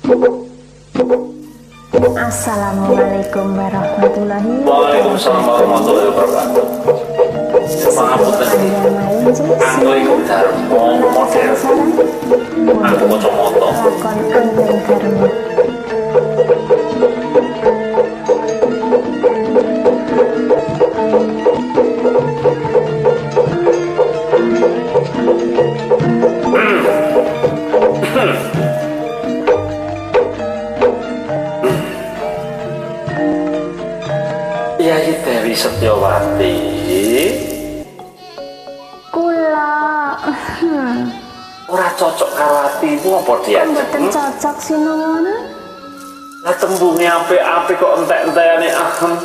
Assalamualaikum warahmatullahi wabarakatuh. Waalaikumsalam warahmatullahi wabarakatuh. Pangapunten. Angling Darmo model. Aku kacamata. Lakon Angling Darmo. Yayi Dewi Setyawati. Kula ora cocok karo atimu apa diajeng? Mboten cocok sinuwun. Lah tembunge apik-apik kok entek-entekane ahem.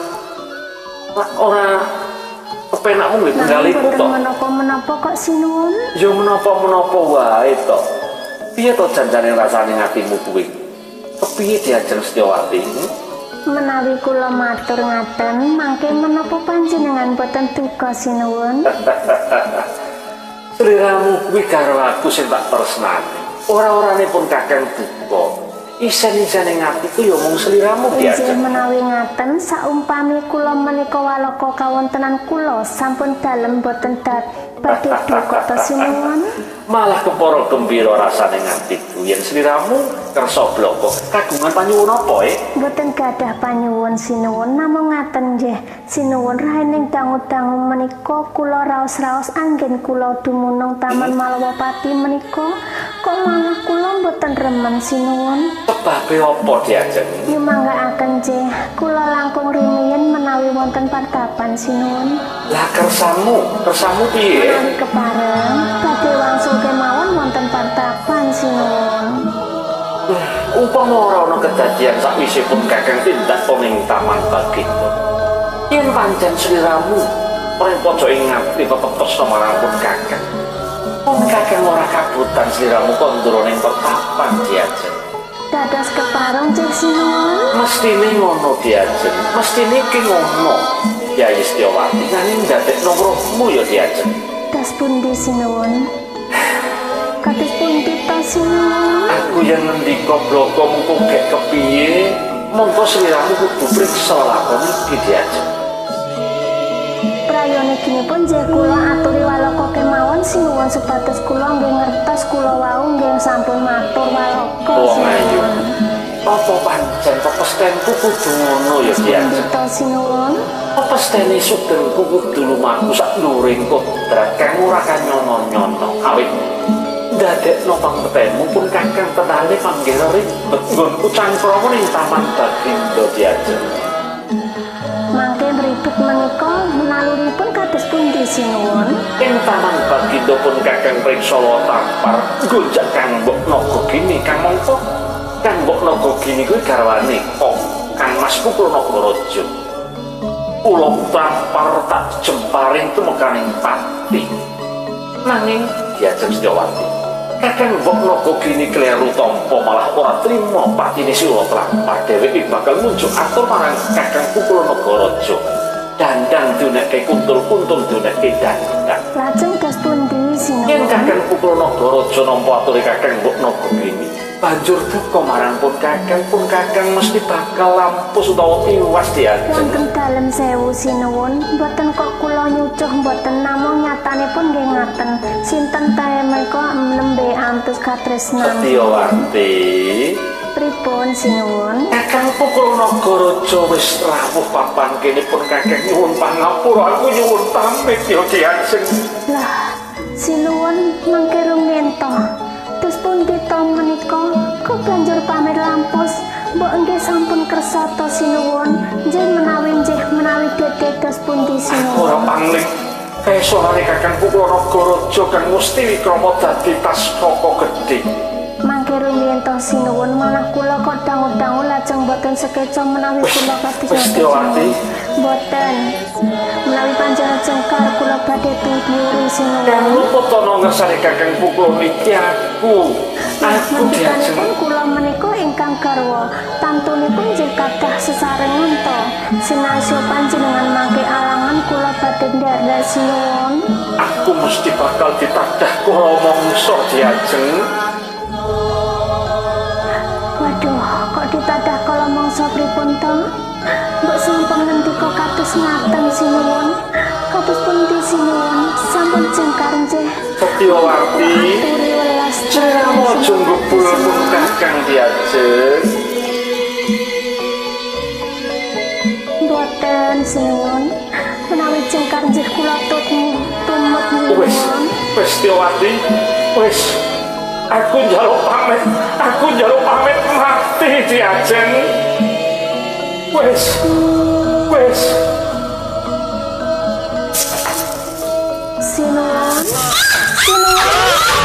Lah ora kepenakmu nggih tunggaliku to. Menapa-menapa kok sinuwun? Ya menapa-menapa wae to. Piye to janjane rasane atimu kuwi? Kepiye diajeng Setyawati? Menawi kula matur ngaten, mangke menapa panjenengan boten duka sinuwun? Sliramu kuwi karo aku sing tak tresnani. Ora-orane pun kakang duka. Isen-isene atiku ya mung sliramu diajeng. Menawi ngaten, saumpami kula menika walaka kawontenan kula sampun dalem boten badhe duka ta sinuwun? Malah kepara gembira rasane atiku yen sliramu kersa bloko. Kagungan panyuwun apa e? Mboten gadah panyuwun sinuwun, namung ngaten nggih. Sinuwun rahining dangu-dangu menika kula raos-raos anggen kula dumunung Taman Malwapati menika kok malah kula mboten remen sinuwun. Sebabe apa diajeng? Nyumanggaaken nggih, kula langkung rumiyin menawi wonten partapan sinuwun. Lah kersamu, kersamu piye? Menawi kepareng badhe wangsul kemawon wonten partapan sinuwun. Upama ora ana kedadian sakwise pun kakang tindak ing Taman Bagindo. Yen pancen sliramu ora pojoke ngati tetep tresna marang pun kakang. Pun kakang ora kabutan sliramu kondro ning pertapan diajeng. Dados kepareng cek sinuwun. Mestine ngono diajeng, mestine ki ngono. Yayi Setyawati nanging ndadekno rohmu ya diajeng. Das pundi sinuwun? Kados pundi ta sinuwun? Aku yen ngendika bloko mungko gek kepiye, mongko sliramu kudu priksa lakon iki diajeng. Prayoniginipun nggih kula aturi walaka kemawon sinuwun supados kula nggih ngertos kula wau nggih sampun matur walaka. Wong ayu. Apa pancen pepestenku kudu ngono ya diajeng? Ta sinuwun? Pepestene sugengku kudu lumaku sak nduring kodrat kang ora kanyono-nyono. Awit ndadekno pangpetemu pun kakang tetale panggera ribet nggonku cangkrama ning Taman Bagindo diajeng. Mangke ribet menika naluripun kados pundi sinuwun? Ing Taman Bagindo pun kakang priksa tampar gonjak Kang Mbok Naga Gini kang mongko Kang Mbok Naga Gini kuwi garwane kok Kang Mas Pukul Nagaraja. Kula tampar tak jemparing tumekaning pati. Nanging diajeng Setyawati, kakang Mbok Naga Gini kleru tampa malah ora trima patine sila tlampar. Dheweke bakal ngunjuk atur marang kakang Pukul Nagaraja. Dandang diunekke kuntul-kuntul diunekke dandang. Lajeng dos pundi sinuwun? Yen kakang Pukul Nagaraja nampa ature kakang Mbok Naga Gini, banjur duka marang pun kakang mesti bakal lampus utawa tiwas diajeng. Wonten dalem sewu sinuwun, mboten kok kula nyucuh mboten, namung nyatanipun nggih ngaten. Sinten tae menika nembe antus katresnan. Setyawati, pripun sinuwun? Kakang Pukul Nagaraja wis rawuh papan kene pun kakang nyuwun pangapura, aku nyuwun pamit ya diajeng. Lah, sinuwun mangke rumiyin to. Terus pundi to menika kok banjur pamit lampus? Mbok nggih sampun kersa to sinuwun. Nggih menawi dede dos pundi sinuwun? Ora pangling. Kesorane kakang Pukul Nagaraja kang Musti Wikrama dadi tas koko gedhe. Mangke rumiyin to sinuwun, malah kula kok dangu-dangu lajeng boten sekeca menawi kula kados Setyawati. Boten. Menawi panjenengan jengkar kula badhe tuturi sinuwun. Kang luput ana ngersane kakang Pukul niki aku. Aku diajeng. Kula menika ingkang garwa, tamtunipun nggih kathah sesarengan to. Sinasya panjenengan mangke alangan kula badhe ndherek sinuwun. Aku mesti bakal ditadah kala mangsa diajeng. Aduh, kok ditadah kala mangsa pripun to? Mbok sampun ngendika kados ngaten sinuwun. Kados pundi sinuwun? Sampun jengkar nggih. Setyawati, sliramu aja ngebul pun Kakang Diajeng. Mboten sinuwun. Menawi jengkar nggih kula tumut Wis, wis Setyawati, wis. Aku njaluk pamit, aku njaluk pamit mati Diajeng. Wis, wis. Sinuwun, sinuwun, sinuwun.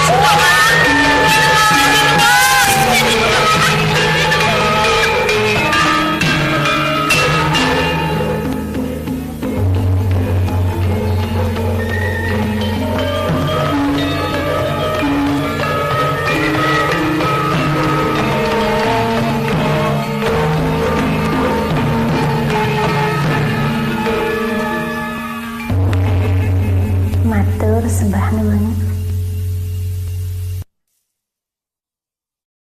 Matur sembah nuwun.